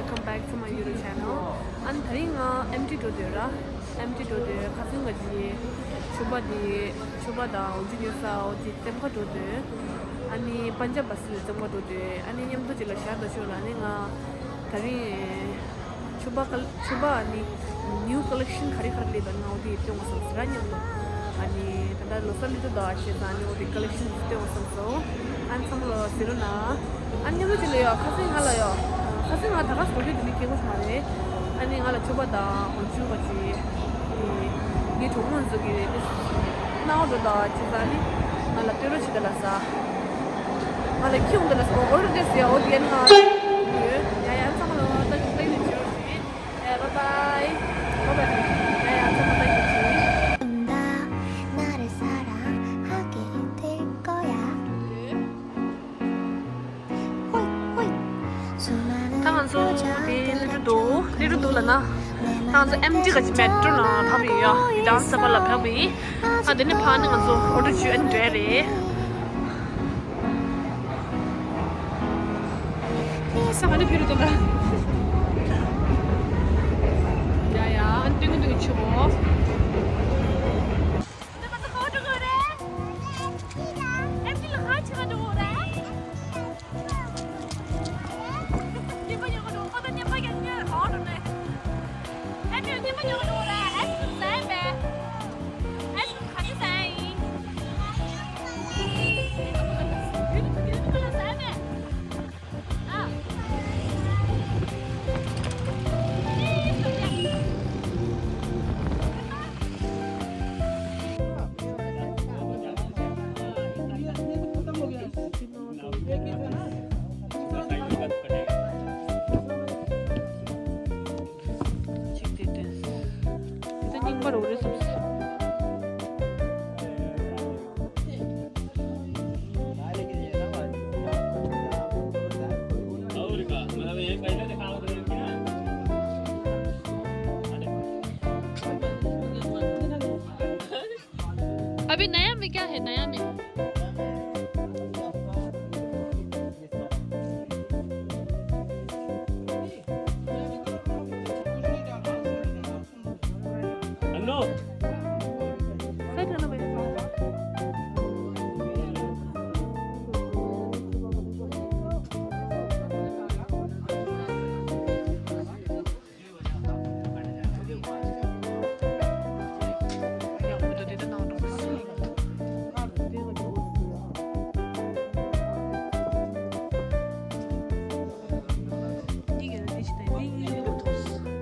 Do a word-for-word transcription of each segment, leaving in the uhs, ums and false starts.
Welcome back to my YouTube channel. ཨ་ནི་དེ་རིང་ང་ཨེམ་ཊི་འགྲོ་འདོད་ར། ཨེམ་ཊི་འགྲོ་འདོད། ཁ་སང་ང་ཅི་ཕྱུ་པ་དེ་ཕྱུ་པ་དང་འོ་ཇུ་ཉོ་ས་འོ་དེ་ལྟེམ་ཁ་འགྲོ་འདོད། ཨ་ནི་པན་ཇབ་བ་སི་ལ་ལྟེམ་ཁ་འགྲོ་འདོད། ཨ་ནི་མཉམ་དུ་ཅིག་ལ་ཤར་དུ་ཤོག་ལ། ཨ་ནི་ང་དེ་རིང་ཕྱུ་པ་ཀལ་ཕྱུ་པ་ཨ་ནི་ནིའུ་ཀོ་ལེག་ཤན་ག་རེ་ག་རེ་སླེབས་པ་ང་འོ་དེ་སྟོན་བསམ་ཟེར་ར་མཉམ་དུ། ཨ་ནི་ད་ལྟ་ལོ་གསར་སླེབས་དུས་ད་བྱས་ཙང་ཨ་ནི་འོ་དེ་ཀོ་ལེག་ཤན་སྟོན་བསམ་སོང་། ཨ་ནི་ཚང་མ་ལ་ཟེར་རོ་ན། ཨ་ནི་མཉམ་དུ་ཅིག་ལ་ཡོད། ཁ་སང་ང་ལ་ཡོད། ཁ་སང་ང་ད་ག་སྒོ་ཁྱི་དེ་མི་སྐྱེ་གོ་ཞིག་མ་རེད། ཨ་ནི་ང་ལ་ཕྱུ་པ་དང་འོ་ཇུ་བ་ཅི་ངའི་གྲོགས་མོ་ཚོ་གི་སྣང་བ་འགྲོ་ད་བྱས་ཙང་ཨ་ནི་ང་ལ་སྟོན་རོགས་བྱེད་ད་ལ་ས། ང་ལ་ཁྱི་འོང་ད་ལ་ས་འོ་རེད་དེ་ཟེར་འོ་དེ་ཡ་ནི་ང་ཡོད། ཡ་ཡ་ཚང་མ་ལ་ད་ཅིག་ལ་ཡོད་ཅིག་རོགས་བྱེད། ཡ་bye bye bye bye། ཡ་ཡ་ཚང་མ་ལ་ཡོད་ཅིག་ད་ང་ཚོ་དེ་ལི་ཏྲུ་དུ་ལི་ཏྲུ་དུ་ལ་ན། ད་ང་ཚོ་ཨེམ་ཊི་ག་ཅི་མེ་ཊྲོ་ནང་ཕབ་ཡིན་ཡ། ཡི་དམ་ས་པ་ལ་ཕབ་ཡིན། ཨ་དེ་ནས་ཕ་ནི་ང་ཚོ་འོ་ཊོ་ཅུ་ཨན་འདྲ་རེད། ས་ག་ནས་ཕེབས་རེད་དོ་ད། ཡ་ཡ་ཨན་ཏིང་ཏིང་ཆུ་བོ། གཅིག་དེ་དེ། དེ་རྙིང་པ་རུ་རེད་བསམ་སོང་། अभी नया में क्या है, नया में?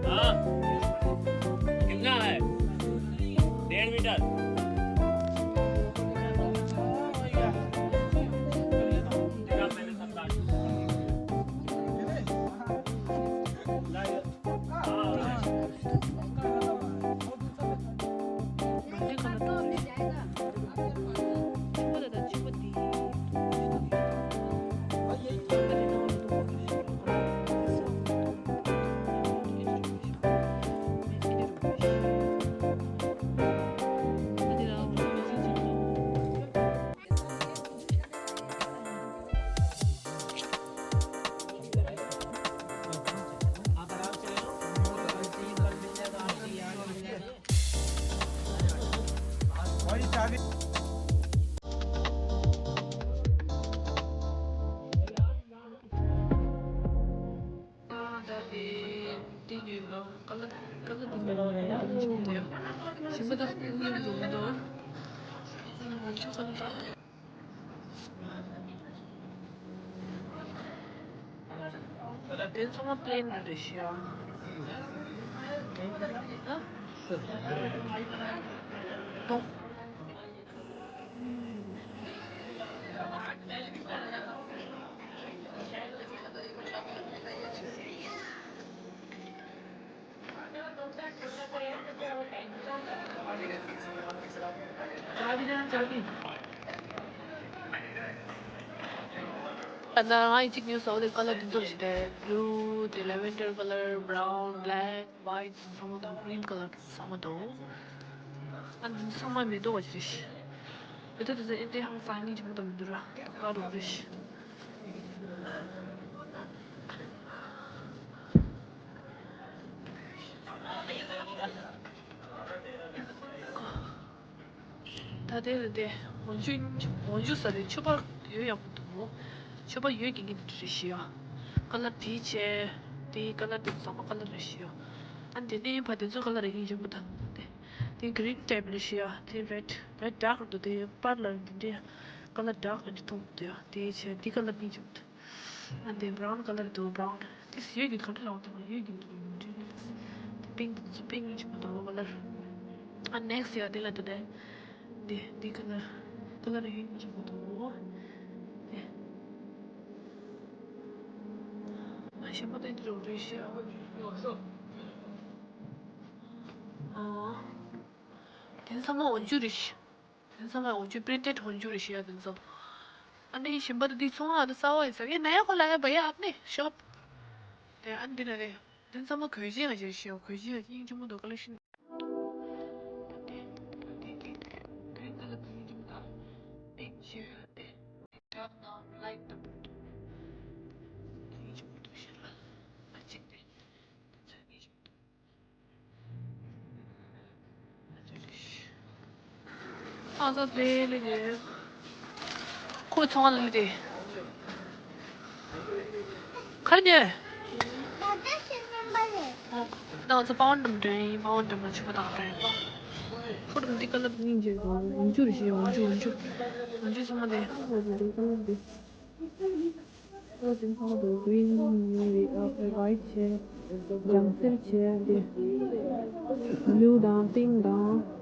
हाँ। कितना है? डेढ़ मीटर। དེ་ཚང་མ་པི་ལེན་རེད་ཤག་ཨ། ད་ང་ཡི་གཅིག་ཉོས་སོང་། དེ་ཀ་ལར་འདི་ཚོ་ཞིག་རེད། བླུ་དེ་ལེ་ཝེན་ཌར་ཀ་ལར། བྷ་རའུན། བྷེ་ལེག། ཝའིཊ། ཚང་མ་འདུག། གྷི་རིན་ཀ་ལར་ཚང་མ་འདུག། ཨ་འདི་ཚང་མ་མེ་ཏོག་བ་ཅིག་རེད། མེ་ཏོག་དེ་ཚོ་ཨེ་འདྲའི་ཧང་སང་ནི་ཅིག་མ་གཏོགས་མི་འདུག་ར། དཀར་རོ་རེད། ད་དེ་ལ་དེ་འོག་འཇུག་འོག་འཇུག་ས་རེད། ཕྱུ་པ་ཡོད་ཡག་པོ་འདུག་ཕྱུ་པ་ཡོད་ཀྱི་ཀྱི་འདི་རེད་ཤི་ཡ། ཀ་ལར་དེའི་ཆེ། དེའི་ཀ་ལར་དེ་ཚང་མ་ཀ་ལར་རེད་ཤི་ཡ། ཨ་འདི་ནས་ཕ་དེ་ཚོ་ཀ་ལར་རེད་ཀྱི་འཇུག་པ་དང་དེ། དེ་གི་རིན་ཊའིབ་རེད་ཤི་ཡ། དེ་རེཌ་རེཌ་ཌརྐ་འདུག་དེ་པར་ལ་འདི་འདྲའི་ཀ་ལར་ཌརྐ་འདི་མཐོང་འདུག་ཡ། དེའི་ཆེ་དེ་ཀ་ལར་གཉིས་འཇུག་པ་དང་། ཨ་འདི་བྷ་རའུན་ཀ་ལར་འདུག་བྷ་རའུན། དེ་ཡོད་ཀྱི་ག་འདྲ་ལའོ་དང་ཡོད་ཀྱི་འདུག་ཡོད་འདྲ། དེ་པིང་དེ་ཚོ་པིང་ཡིན་ཆོག་གི་འདུག་ཀ་ལར། ཨ་ནེག་སི་ཡ་དེ་ལ་དེ་ནས་འདི་འདི་ཀ་ལར་ཀ་ལར་ཡོད་ཀྱི་ཆོག་གི་འདུག་དེ་ཨ་གཞན་པ་དེ་འདི་རུ་རེད་ཤི་ཨ། དེ་ཚང་མ་འོག་འཇུག་རེད་ཤི། དེ་ཚང་མ་འོག་འཇུག་པི་རིན་ཊེཌ་འོག་འཇུག་རེད་ཤི་ཡ་དེ་ཚོ། ཨ་ནི་གཞན་པ་དེ་འདི་ཚོང་ཨ་ནི་གསར་པ་ཡིན་ཟེར་གི་ནའི་ཁོ་ལ་ཡ་བ་ཡ་ཨ་ནི་ཤོབ། དེ་ཨ་ནི་འདི་ན་རེད། དེ་ཚང་མ་གོས་ཆེན་ཡང་བཞེས་ཤི་ཡ། གོས་ཆེན་ཡང་སྙིང་རྗེ་མོ་འདུག་ཀ་ལེག་ཤན། ཨ་ས་དེ་ལེ་ནེ། ཁོ་ཚང་ལེ་དེ། ཁར་ཉེ། ད་ང་ཚོ་པ་ཝན་འགྲིམ་དྲན་ཡིན། པ་ཝན་འགྲིམ་ལ་ཆུ་བ་དང་དྲན་ཡིན་པ། ཁོ་འགྲིམ་འདི་ཀ་ལབ་སྙིང་རྗེ་དང་འོག་འཇུག་རེད་ཤི་འོག་འཇུག་འོག་འཇུག་འོག་འཇུག་ཚང་མ་དེ། ཨོ་དེ་ཚང་མ་དེ་གི་རིན་ཡོད་རེད། ཨ་ཕའི་ཝའིཊ་བྱས། ལྗང་སེར་བྱས་དེ། བླུ་དང་པིང་དང་།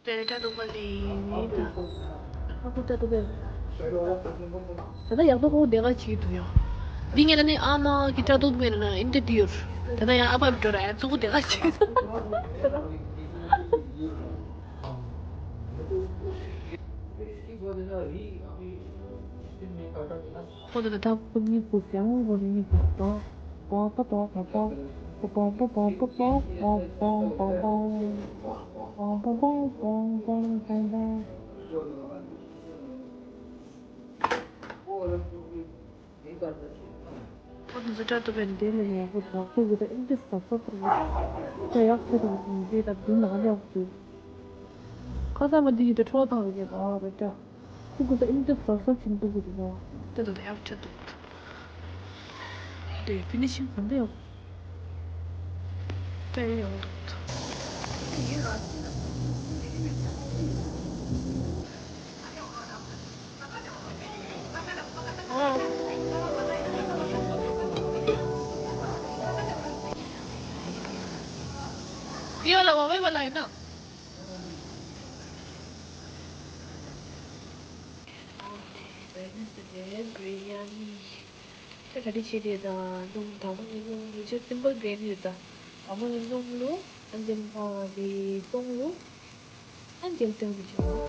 དེ་ནས་སྐྲ་གཏུབ་པ་ལས་ད། ཨ་ཁུ་སྐྲ་གཏུབ་པས། ད་ལྟ་ཡག་པོ་ཁོ་དེ་ག་བྱེད་ཀྱི་འདུག་ཡང་། འདི་ངས་ལ་ནི་ཨ་མ་གི་སྐྲ་གཏུབ་མེད་ན་ཨིན་དེ་དེ་ཡོད། ད་ལྟ་ཡང་ཨ་ཕ་འགྲོ་ར་ཡང་གཙོ་བོ་དེ་ག་བྱེད་ཀྱི་འདུག་ཁོ་ཚོ་ད་ལྟ་ཁོ་གཉིས་པོ་ཟེར་མོ་རོ་གཉིས་པོ་དང་། པོང་པོ་པོང་པོ་པོང་པོང་པོང་པོང་པོང་པོང་པོང་། ཁོ་ཚོ་སྐྲ་གཏུབ་པའི་འདི་ལ་ཡག་པོ་དང་ཁོ་གི་ད་ཨིན་ཏི་ས་ས་ས་རེད། ད་ཡག་པོ་དང་འདི་ད་འདི་ནང་ལ་ཡག་པོ་འདུག་ཁ་སང་མ་འདི་ཡི་ད་ཁྲོ་དང་གི་ཨ་རེད་ད། ཁོ་གི་ད་ཨིན་ཏི་ས་ས་ཆེན་པོ་གི་ད། ད་ད་ད་ཡག་ཆ་འདུག་དེ་ཕི་ནི་ཤིང་གང་འདྲ་ཡོད། དཔེ་ཡག་འདུག་ཡོད་ལ་བ་བའི་བ་ལ་ཡིན་ན། ད་ག་རེ་བྱེད་དེ་ད་སྣུམ་དང་པོ་ནས་སྣུམ་བླུགས་ཆ་སིམ་པལ་བྷི་རི་ཡ་ནི་རེད། ད་དང་པོ་ནས་སྣུམ་བླུགས། ཨ་འདི་ཕ་དེ་ཚོང་བླུགས། ཨ་འདི་སྟོན་གྱི་བྱེད།